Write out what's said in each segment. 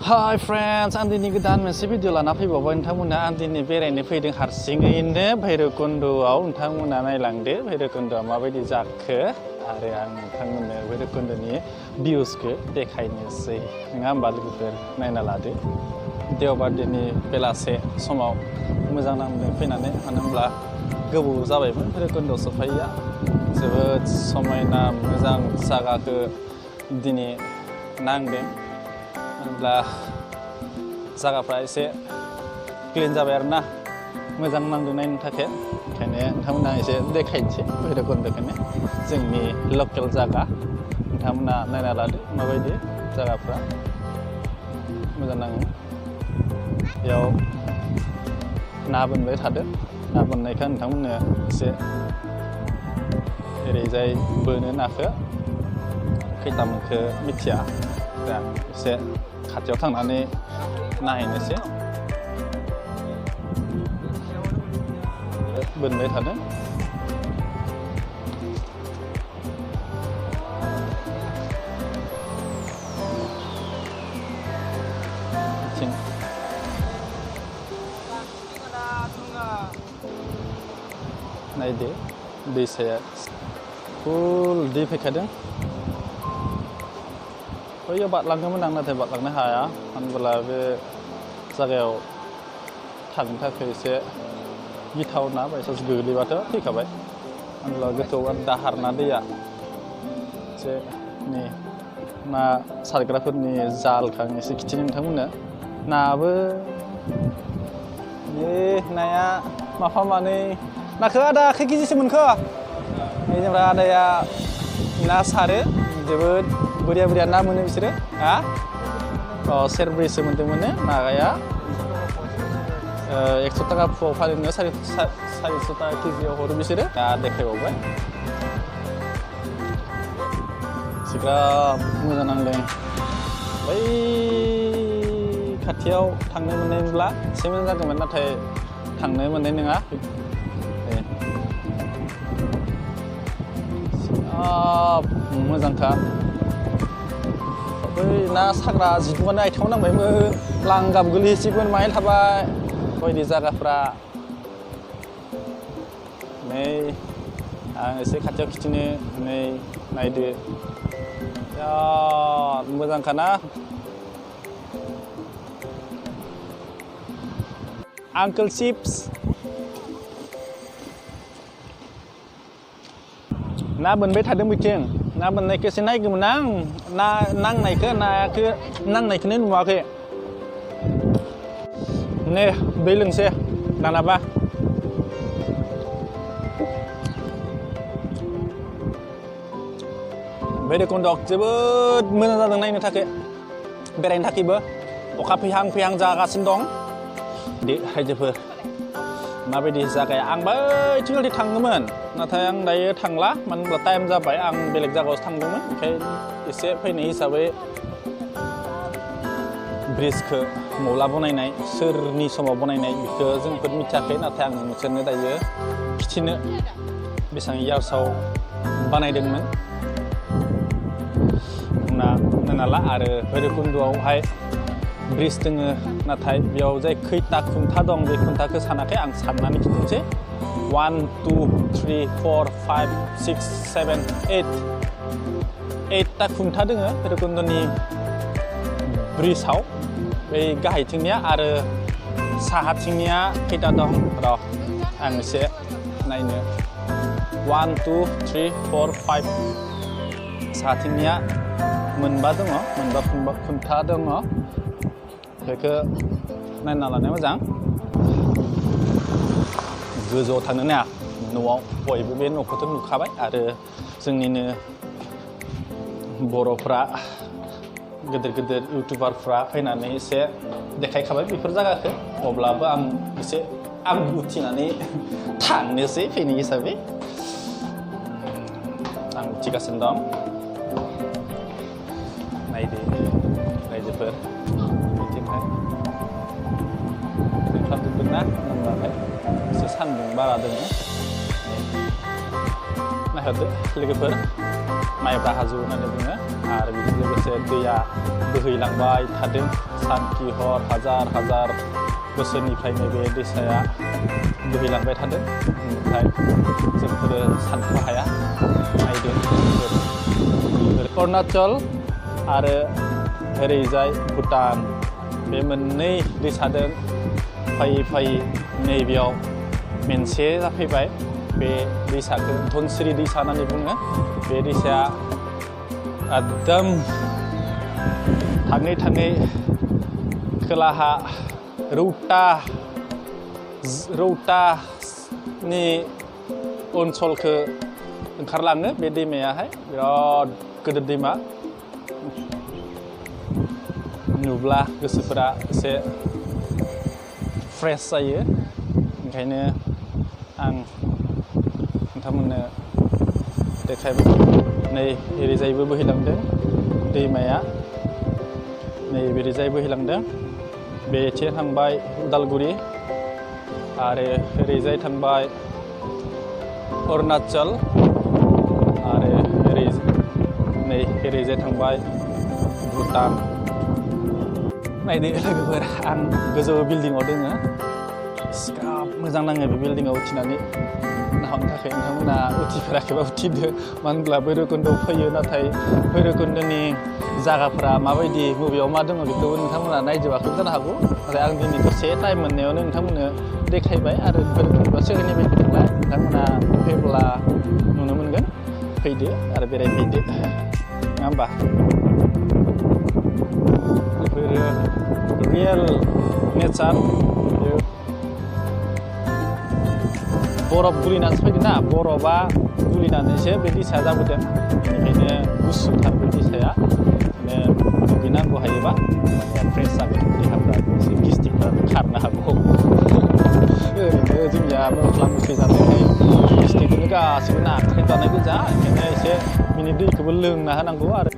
Hi friends, आं दिनै गोदान मोनसे भिडिअ लाना फैबावबाय नोंथांमोना आं दिनै बेरायनो फैदों हारसिङैनो भैरबकुन्द'आव नोंथांमोना नायलांदो भैरबकुन्द'आ माबायदि जाखो आरो आं नोंथांमोननो भैरबकुन्द'नि भिउसखौ देखायनोसै नङा होमबा लोगोफोर नायना लादो देवबारनि बेलासे समाव मोजां नांदों फैनानै मानो होनब्ला गोबाव जाबायमोन भैरबकुन्द'आव सफैया जोबोद समायना मोजां जायगाखौ दिनै नांदों होनब्ला जायगाफ्रा एसे क्लिन जाबाय आरोना मोजां नांदों नायनो थाखाय ओंखायनो नोंथांमोना एसे देखायनोसै भैरबकुन्द'खौनो जोंनि लकेल जायगा नोंथांमोना नायना लादो माबायदि जायगाफ्रा मोजां नाङो बेयाव ना बोनबाय थादो ना बोननायखौ नोंथांमोननो एसे ओरैजाय बोनो नाखौ खैथा मोनखो मिथिया दा एसे खाथियाव थांनानै नायहैनोसै बोनबाय थादों नायदो दैसाया फुल दै फैखादों बैयाव बारलांदोंमोन आं नाथाय बारलांनो हाया होनब्ला बे जायगायाव थांनो थाखाय एसे गिथावना बायसान्स गोग्लैबाथ' थैखाबाय होनब्ला गोथौ दाहारना दैया एसे नै ना सारग्राफोरनि जालखौ आं एसे खिथिनो नोंथांमोननो नाबो नाया माफा मानै नाखौ आदा खै केजिसो मोनखो जोंफ्रा आदाया ना सारो जोबोद बुरिया ना मोनो बिसोरो हा सेरब्रैसो मोनदोंमोन नाया 100 थाखा फुवाव फाननो 400 थाखा केजियाव हरो बिसोरो दा देखायबावबाय एसेग्राब मोजां नांदों बै खाथियाव थांनो मोननायमोनब्ला एसे मोजां जागौमोन नाथाय थांनो मोननाय नङा मोजांखा बै ना साग्रा जिदुआनो आथिङाव नांबायमोन लांगाब गोलैसिगोन माहाय थाबाय बायदि जायगाफ्रा नै आं एसे खाथियाव खिथिनो नै नायदो बिराद मोजांखाना आंकोल चिप्स ना बोनबाय थादों बिथिं ना बोननायखौ एसे नायगौमोन आं ना नांनायखौ नायाखौ नांनायखौनो नुवाखै नै दै लोंसै दानाबा भैरबकुन्द'आव जोबोद मोजां जादों नायनो थाखाय बेरायनो थाखायबो अखा फैहां जागासिनो दं दे रायजोफोर माबायदि जायगाया आं बैथिंगालि थाङोमोन नाथाय आं दायो थांला मानो होनब्ला टाइम जाबाय आं बेलेग जायगायावसो थांदोंमोन ओंखायनो एसे फैनाय हिसाबै ब्रिजखौ मब्ला बनायनाय सोरनि समाव बनायनाय बेखौ जोंफोर मिथियाखै नाथाय आं नोंसोरनो दायो खिथिनो बेसेबां इयार्सआव बानायदोंमोन नाला आरो भैरबकुन्द'आवहाय ब्रिज दोङो नाथाय बेयाव जाय खैथा खुन्था दं बे खुन्थाखौ सानाखै आं साननानै खिन्थानोसै 1 2 3 4 5 6 7 8टा खुन्था दोङो भैरबकुन्द'नि ब्रिजआव बै गाहायथिंनिया आरो साहाथिंनिया खैथा दं र' आं एसे नायनो 1 2 3 4 5 साहाथिंनिया मोनबा दङ मोनबा खुन्था दङ बेखौ नायना लानाया मोजां गोजौआव थांनो नाया न'आव बयबो बे न'खौथ' नुखाबाय आरो जोंनिनो बर'फ्रा गिदिर इउटुबारफ्रा फैनानै एसे देखायखाबाय बेफोर जायगाखौ अब्लाबो आं एसे आं उथिनानै थांनोसै फैनाय हिसाबै आं उथिगासिनो दं नायदो रायजोफोर बिथिंहाय ओंखारजोबदोंना होनबाथाय एसे सान्दुं बारा दङ नायहरदो लोगोफोर माइब्रा हाजो होननानै बुङो आरो बेजों लोगोसे दैया बोहैलांबाय थादों सान कि हर हाजार बोसोरनिफ्रायनो बे दैसाया बोहैलांबाय थादों ओमफ्राय जोंफोरो सानख' हाया नायदों अरुणाचल आरो ओरैजाय भुटान बे मोननै दैसाजों फैयै नैबेयाव मोनसे जाफैबाय बे दैसाखौ धनस्री दैसा होननानै बुङो बे दैसाया एकदम थाङै खोलाहा रौतानि ओनसोलखौ ओंखारलाङो बे दैमायाहाय बिराद गिदिर दैमा नुब्ला गोसोफोरा एसे फ्रेश जायो ओंखायनो आं नोंथांमोननो देखायबाय नै ओरैजायबो बोहैलांदों दैमाया नै ओरैजाय बोहैलांदों बेथिं थांबाय उदालगुरि आरो ओरैजाय थांबाय अरुणाचल आरो नै ओरैजाय थांबाय भुटान नायदो लोगोफोर आं गोजौ बिल्डिंआव दोङो सिगाब मोजां नाङो बे बिल्डिंआव उथिनानै नाहरनो थाखाय नोंथांमोना उथिफेराखैबा उथिदो मानो होनब्ला भैरबकुन्द'आव फैयो नाथाय भैरबकुन्द'नि जायगाफोरा माबायदि बबेयाव मा दङ बेखौबो नोंथांमोना नायजोबाखै जानो हागौ नाथाय आं दिनै दसे टाइम मोननायावनो नोंथांमोननो देखायबाय आरो भैरबकुन्द'आ सोहोरनि बायदि नंला नोंथांमोना फैब्ला नुनो मोनगोन फैदो आरो बेरायफैदो नङा होमबा बेफोरो रियेल नेचार बरफ गुलिनानैसो फैदों ना बरफा गुलिनानैसो बे दैसाया जाबोदों बेनिखायनो गुसुथार बे दैसाया दुगैनांगौ हायोबा फ्रेस जागोन देहाफ्रा एसे गिस्टिकफ्रा खारनो हागौ ओरैनो जोंनिया मस्ला मस्लि जानायखाय गिस्टिकखौनो गासैबो नाख्रेबजानाय गोजा ओंखायनो एसे बिनि दैखौबो लोंना होनांगौ आरो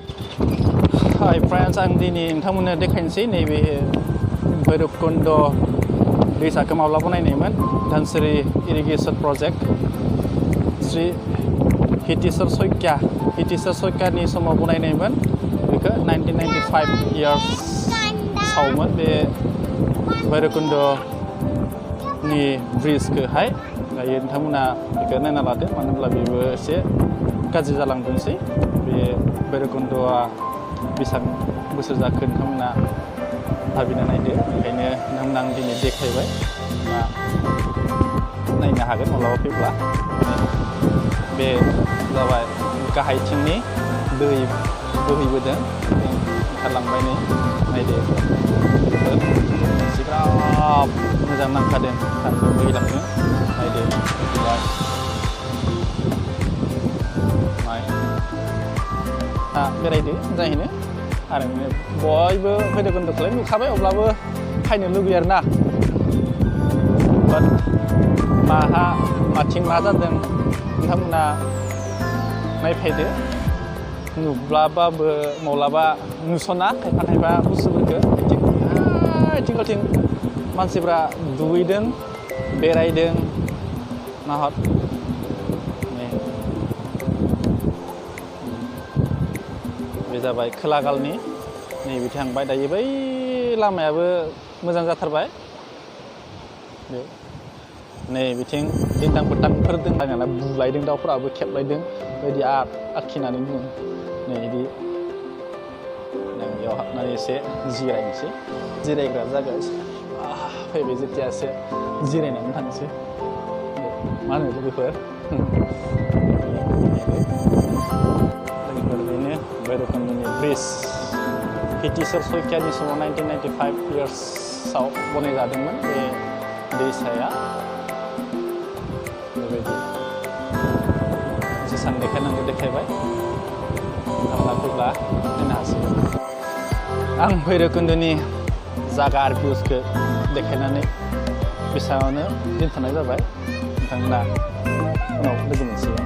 हाय फ्रेन्ड्स आं दिनै नोंथांमोननो देखायनोसै नैबे भैरबकुन्द' दैसाखौ माब्ला बनायनायमोन धनस्री इरिगेसन प्रजेक्ट श्री हितेश्वर सयकानि समाव बनायनायमोन बेखौ 1995 इयार्स सावमोन बे भैरबकुन्द'नि ब्रिजखौहाय दायो नोंथांमोना बेखौ नायना लादो मानो होनब्ला बेबो एसे गाज्रि जालांदोंसै बे भैरबकुन्द'आ बेसेबां बोसोर जाखो नोंथांमोना भाबिना नायदो ओंखायनो नोंथांमोना आं दिनै देखायबाय नायनो हागोन माब्लाबा फैब्ला बे जाबाय गाहायथिंनि दै बोहैबोदों ओंखारलांबाय नै नायदो बिराद मोजां नांखादों आरो बोहैलांदों नायदो बेरायदो मोजाङैनो आरो बयबो भैरबकुन्द'खौलाय नुखाबाय अब्लाबो फैनो लुगैयो आरो ना बाट माथिं मा जादों नोंथांमोना नायफैदो नुब्लाबाबो माब्लाबा नुस'ना खायफा बुस्थुफोरखौ आथिं मानसिफ्रा दुगैदों बेरायदों नाहर बे जाबाय खोलागालनि नैबे थांबाय दायो बै लामायाबो मोजां जाथारबाय बे नै बिथिं दिन्दां बोथांफोर दंलायना बुलायदों दाउफोराबो खेबलायदों बायदि आखिनानै बुङो नै बिदि बेयाव हाबनानै एसे जिरायनोसै जिरायग्रा जायगा एसे फैबाय जेथिया एसे जिरायनानै थांसै मा होनो लोगोफोर बेनो भैरबकुन्द'नि ब्रिज हितेश्वर सयकानि समाव 1995 इयार्सआव बनायजादोंमोन बे दैसाया बेबायदि जेसेबां देखायनांगौ देखायबाय नोंथांमोना फैब्ला नायनो हासिगोन आं भैरबकुन्द'नि जागा आरो भिउसखौ देखायनानै बेसेबांआवनो दोनथ'नाय जाबाय नोंथांमोना उनाव लोगो मोनसिगोन